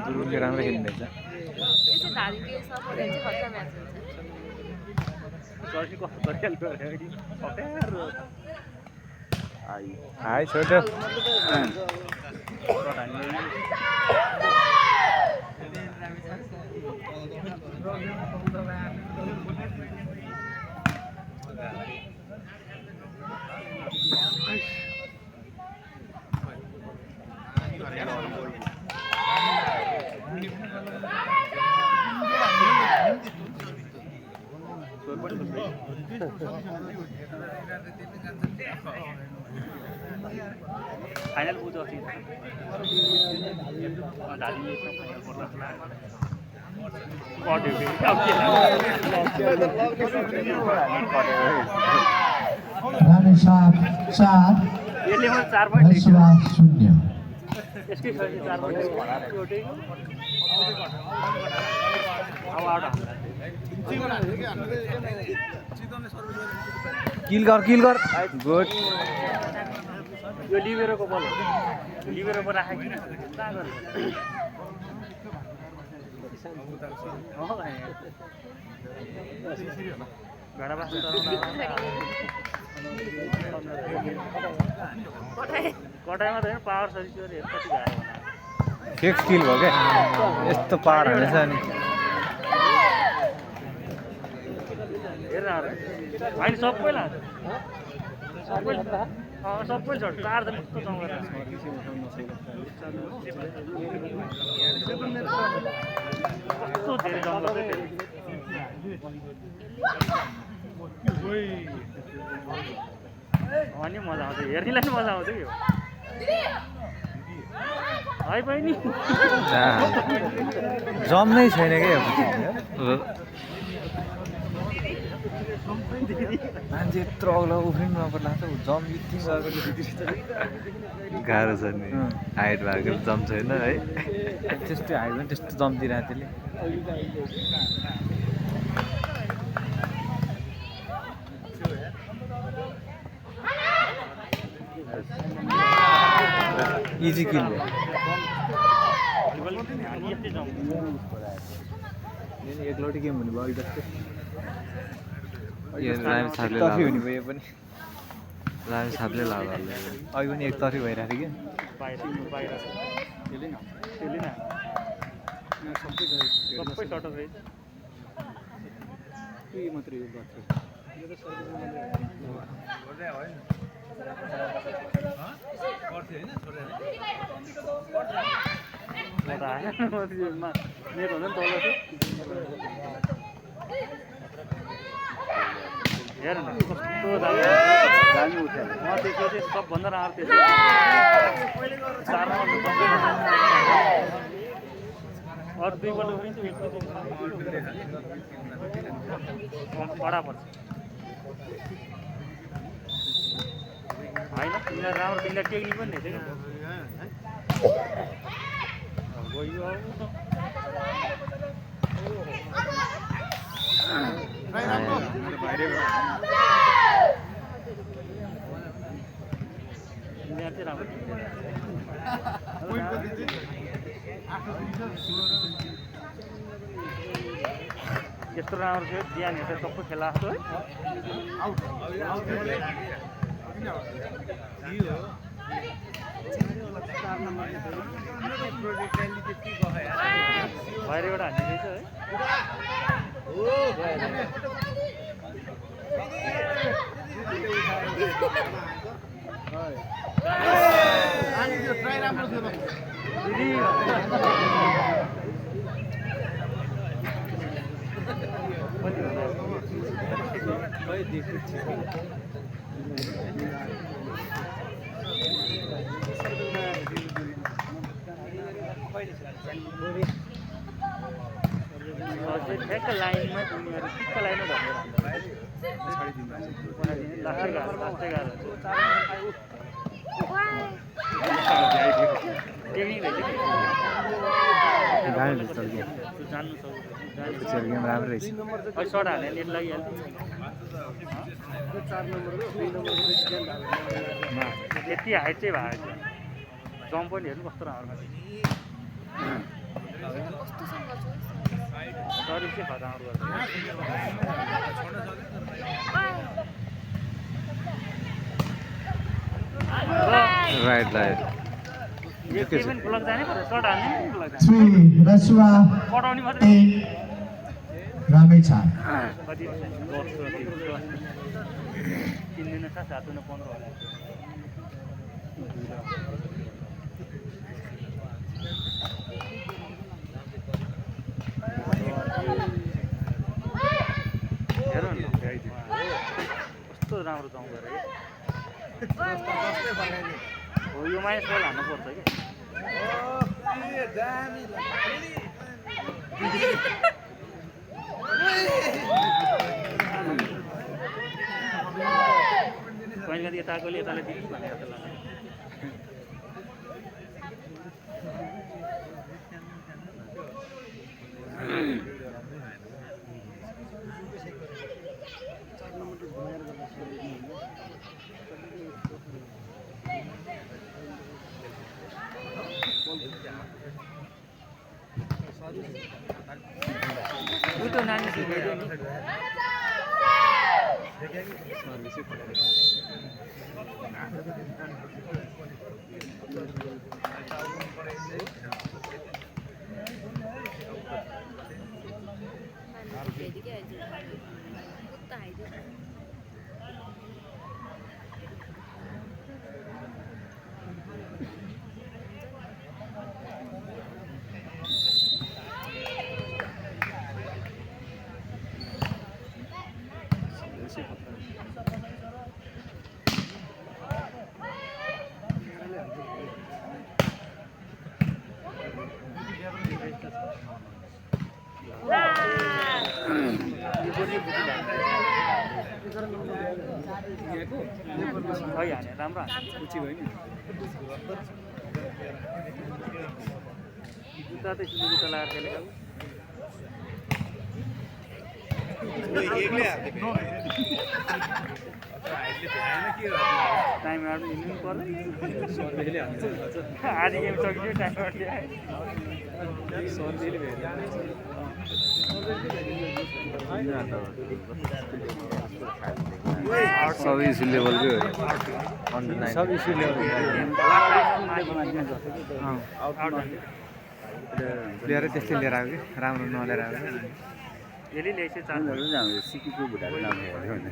दुर्गुनले राम्रो खेलिँदैछ। यो चाहिँ धारिके सपोर्ट चाहिँ खतरा म्याच हुन्छ। हाई छोटो फाइनल बुझ अस्ति रानी साहब 4 यसले पनि 4 पोइन्ट रसवा 0 यसकै खेल्ने 4 पोइन्ट एउटै अब आउट किल गर गुड यो लिबेरोको बल हो लिबेरोको राखे किन घडा बास कटाइमा त पावर सर्भिस कति गाह्रो फिक्स किल भयो क्या यस्तो पावर हानेछ अनि हेर होइन सबैलाई सबै झन् 4 जन कस्तो जङ्गल कस्तो धेरै जङ्गल अनि मजा आउँछ हेर्नेलाई पनि मजा आउँछ यो है बहिनी जम्नै छैन क्या मान्छे यत्रो अग्लो उफ्रिनु नपर्ला त जम यति गाह्रो छ नि हाइट भएको जम छैन है त्यस्तो हाइट पनि त्यस्तो जम्दिरहेको त्यसले इजी किल भयो एकलौटी गेम हुने भयो जस्तै टफी हुने भयो यो पनि रामी साहबले लाग्यो अहिले पनि एकतर्फी भइरहेको थियो सबै सर्ट अफ मेरो हुन्छ नि तल हेर न कस्तो दामी उठ्यो म त्यसको चाहिँ सबभन्दा राम्रो त्यसको 4 नम्बर अरू 2 पल्ट उठिन्छ कडा पर्छ होइन तिमीलाई राम्रो तिमीलाई टेक्निक पनि थियो गयो यस्तो राम्रो थियो बिहान हेर्दा सबै खेला जस्तो है बाहिरबाट हानिरहेछ है ठ्याक्क लाइनमा उनीहरू ठिक्क लाइनमा झरेर लास्टै गाह्रो गेम राम्रो रहेछ सर्ट हाल्ने नेट लागिहाल्छ यति हाइट चाहिँ भएको जम्प पनि हेर्नु कस्तो राम्रो कस्तोसँग छु सरी चाहिँ खतरा गर्छ राइट राइट यो के पनि ब्लक जाने पर्छ सर्ट हाल्ने पनि ब्लक जाने 3 Raswa पढाउने मात्रै 8 Ramechhap कति 10 3 दिन 7 दिन 15 होला हेर्नु न कस्तो राम्रो जाउँ गरे हो यो माइनस बल हान्नु पर्छ कि कहिले कति यताकोले यताले दिनु भने जस्तो लाग्छ itu nani sih video ini भइहाल्यो राम्रो उची भयो नि जुत्ता त जुत्ता लगाएर खेलेको टाइम आउट लिनु पर्यो आधी गेम सकियो टाइम आउट सब इसी लेवल पे हो सब इसी लेवल प्लेयर त्यस्तै लिएर आयो कि राम्रो नलिएर आयो यसले ल्याएछ चान्सहरू हाम्रो सिकीको भुटाको नाम हेर्यो भने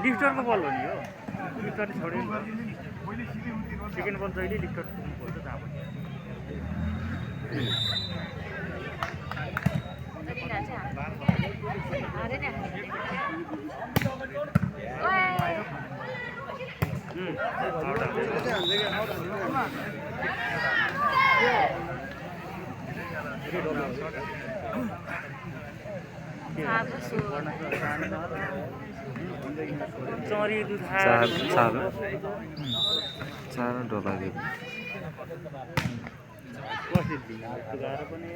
लिफ्टरको बल हो नि हो लिफ्टरले छोड्यो सेकेन्ड बल जहिले लिफ्टर पुग्नुपर्छ जहाँ पनि चरी दुध चार डोला दियो कसरी गाह्रो पनि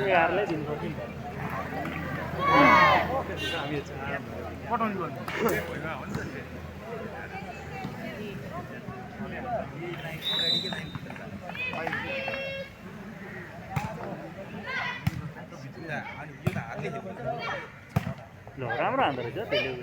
यारलाई दिनुपर्छ नि पठाउनु पर्ने ल राम्रो हान्दो रहेछ त्यसले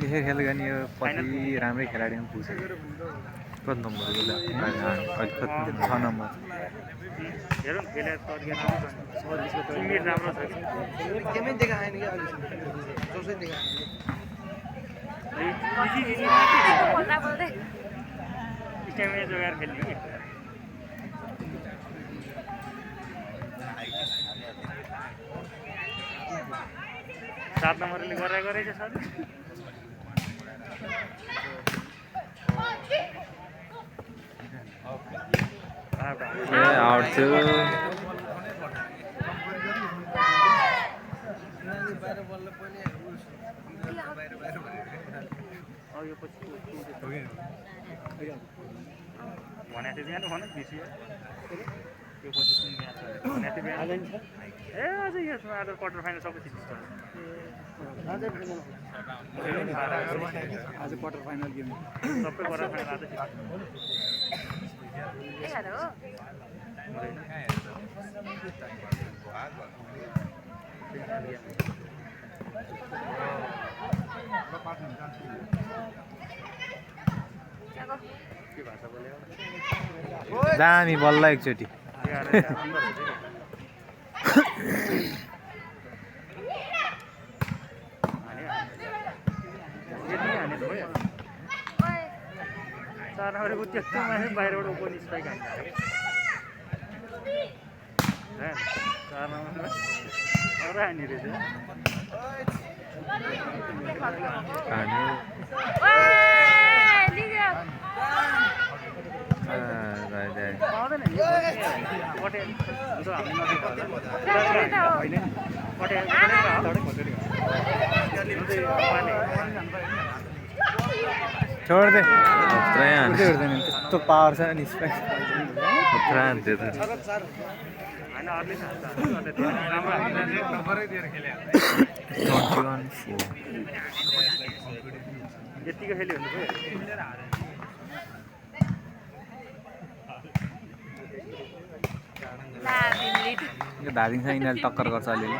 देखेर खेल गर्ने यो पछि राम्रै खेलाडी पनि पुग्छ कति नम्बर 6 नम्बर हेरौँ खेलेर टिममेट राम्रो छ स्ट्यामिना जोगाएर खेल्ने कि 7 नम्बरले गरेछ सर थियो यो पछि भने थियो बिहान भन बेसी यो पछि सुन म्याच भने थियो बिहान ए आज यो आज क्वार्टर फाइनल सबै जित्छ आज क्वार्टर फाइनल गेम सबै क्वार्टर फाइनल आज जित्छ 11 हो के भाषा बोल्यो दामी बल्ल एकचोटि चार नम्बरको त्यस्तो मान्छे बाहिरबाट ओपन स्ट्राइक हान्छ चार नम्बरमा अरू हानी रहेछ पाउँदैन नि कटे हुन्छ हामीले छोड दे उठ्दैन त्यस्तो पावर छ नि खतरा हान्थ्यो त होइन अरूले यतिको खेल्यो भने धादिङसँग यिनीहरूले टक्कर गर्छ अलिअलि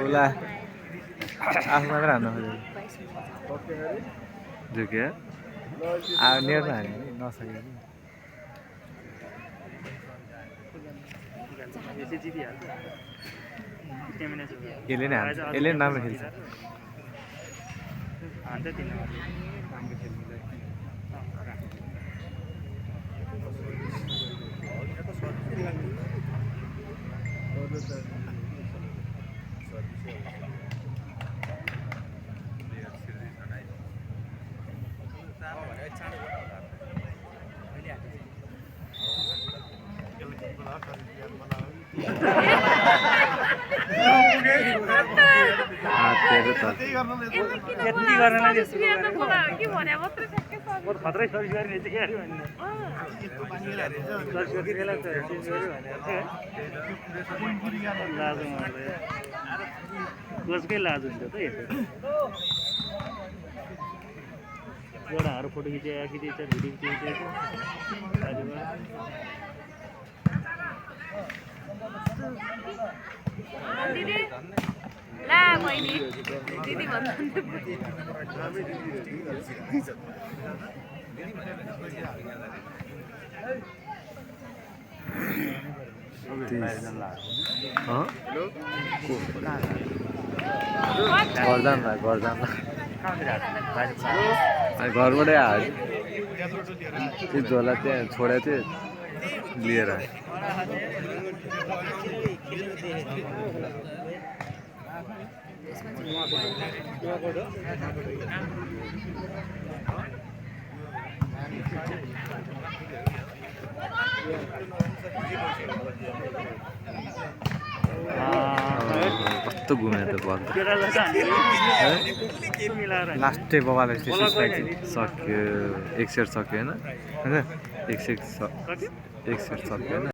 ल आफ्नो मात्रै हान्नु खोज्यो झुक्यो नेट हान्यो नि नसक्यो यसले नै हान्छ यसले नि राम्रो खेल्छ खतरै सर्भिस गर्ने चाहिँ कोचकै लाज हुन्छ त एउटाहरू फोटो खिचेछ भिडियो खिचेको दिदी ला बहिनी दिदी भन्नु घरबाटै आयो त्यो झोला त्यहाँ छोडेको थियो लिएर कस्तो घुम्यो त बल लास्टै बबाले सक्यो एक सेट सक्यो होइन एक सेट सक्यो होइन